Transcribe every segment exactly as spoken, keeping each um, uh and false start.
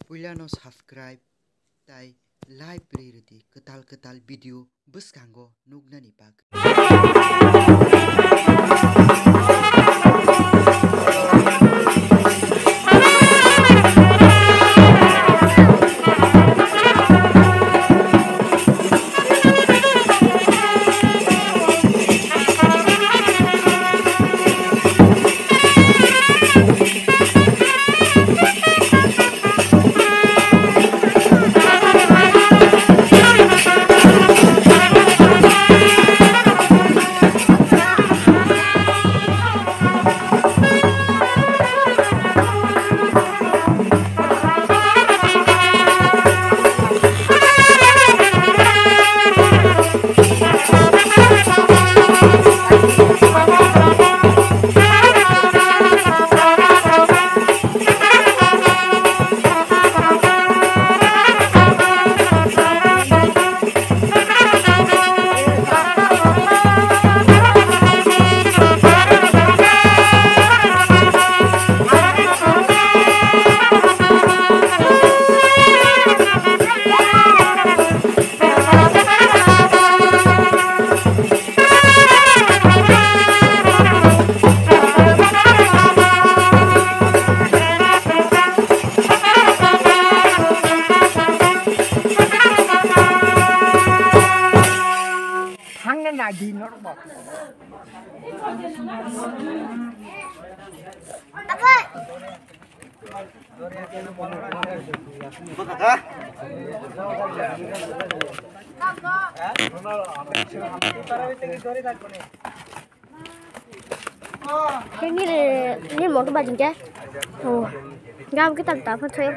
Puilano subscribe tai like ri rwdi kwtal kwtal video bwskango nuknani bagwi. Thangna nadi norok bo. Khe nini, nini motor bajing khe? Oh. Gam kita tak apa saya.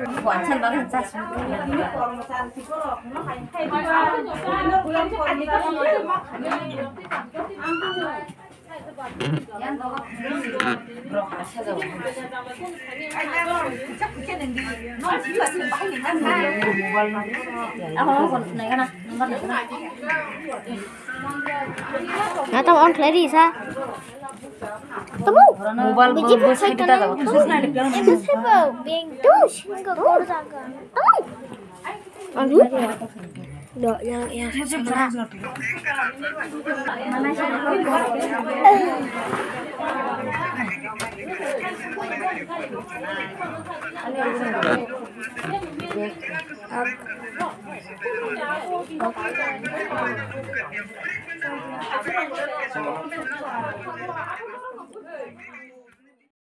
Natam on khlai ri sa. Tamo. Mobile bo, bo side ta jago. Beng tu sing ko kor jaga. Tamo. On khlai ri. Do yang yang.